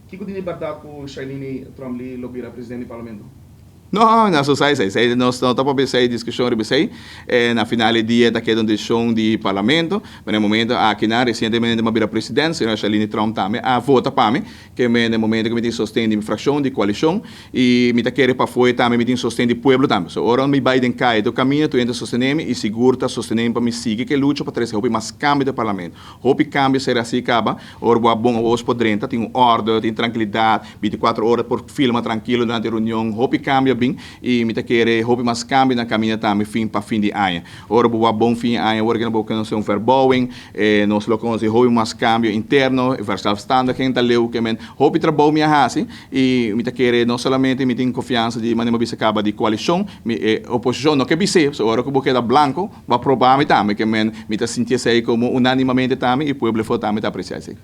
Kiko tin di bèrdat ku Shailene Tromp-Lee lo bira presidente di parlamento? No, no so sa esei. Esei nos no ta papia esei diskushon riba esei. Na final di dia ta keda un desishon di parlamento. Pero na e momento akinan resientemente mi a bira president, señora Shailene Tromp tambe a vota pa mi. Ke men na e momento ku mi tin sosten di mi frakshon, di koalishon i mi ta kere pafó tambe mi tin sosten di pueblo tambe. So ora mi bai den kaya tur kaminda tur hende ta sostené mi i sigur ta sostené mi pa mi sigui ku e lucha pa trese hopi mas kambio den parlamento. Hopi kambio ser hasi kaba ora bo a bon awor por drenta, tin un orde, tin trankilidat, bintikuater ora por filma trankilo durante e reunion. Hopi kambio a bin i mi ta kere hopi mas kambio na kaminda tambe fin pa fin di aña. Ora bo a bon fin di aña awor ke bo konosé un verbouwing, nos lo konosé hopi mas kambio interno, e verzelfstandiging ta leu ke men hopi trabou mi a hasi i mi ta kere no solamente mi tin konfiansa di manera mi a bisa kaba di koalishon, mi e oposishon no ke bis'é, pasobra ora ku bo keda blanko bo a proba mi tambe ke men mi ta sinti esei komo unanimamente tambe i pueblo afó tambe ta apresiá esei.